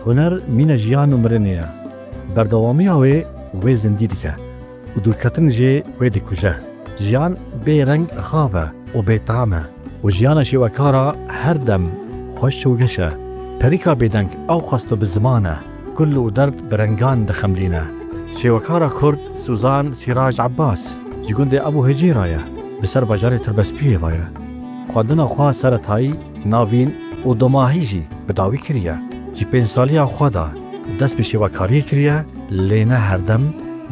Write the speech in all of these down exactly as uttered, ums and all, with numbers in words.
Huner mîna jiyan û mirinê ye. Berdewamiya wê, wê zindî dike û dûrketin jê wê dikuje. Jiyan bê reng xav e û bêteam e û jiyana şêwekara her dem xweş û geş e. Perîka bêdeng ew qas bi ziman e, kul û derd bi rengan dixemilîne. Şêwekara Kurd Suzan Sîrac Ebbas ji gundê Ebû Hecî re ye, li ser bajarê Tirbespiyê ve ye. Xwendina xwe seretayî, navîn û domahî jî bi dawî kiriye. Ji pênc saliya xwe de dest bi şêwekariyê kiriye, lê ne herdem,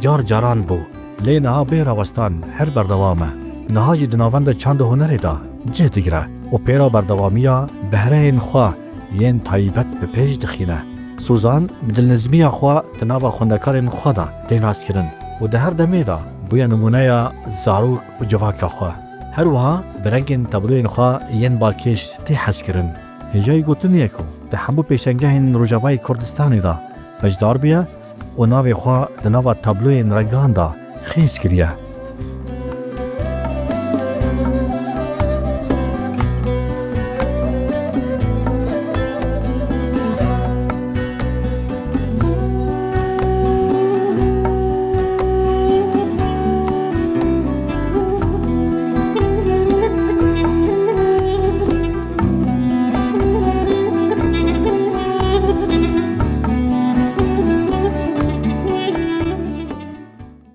car caran bû. Lê niha bê rawestan her berdewam e. Niha jî di navenda çand û hunerê de cih digire û pê re berdewamiya behreyên xwe yên taybet bi pêş dixîne. Suzan bi dilnizmiya xwe di nava xwendekarên xwe de tên rastkirin û di her demê de bûye nimûneya zarok û civaka xwe. Her wiha bi rengên tabloyên xwe yên balkêş tê hezkirin. Hêjayî gotinê ye ku di hemû pêşengehên Rojavayê Kurdistanê de beşdar bûye û navê xwe di nava tabloyên rengan de xêz kiriye.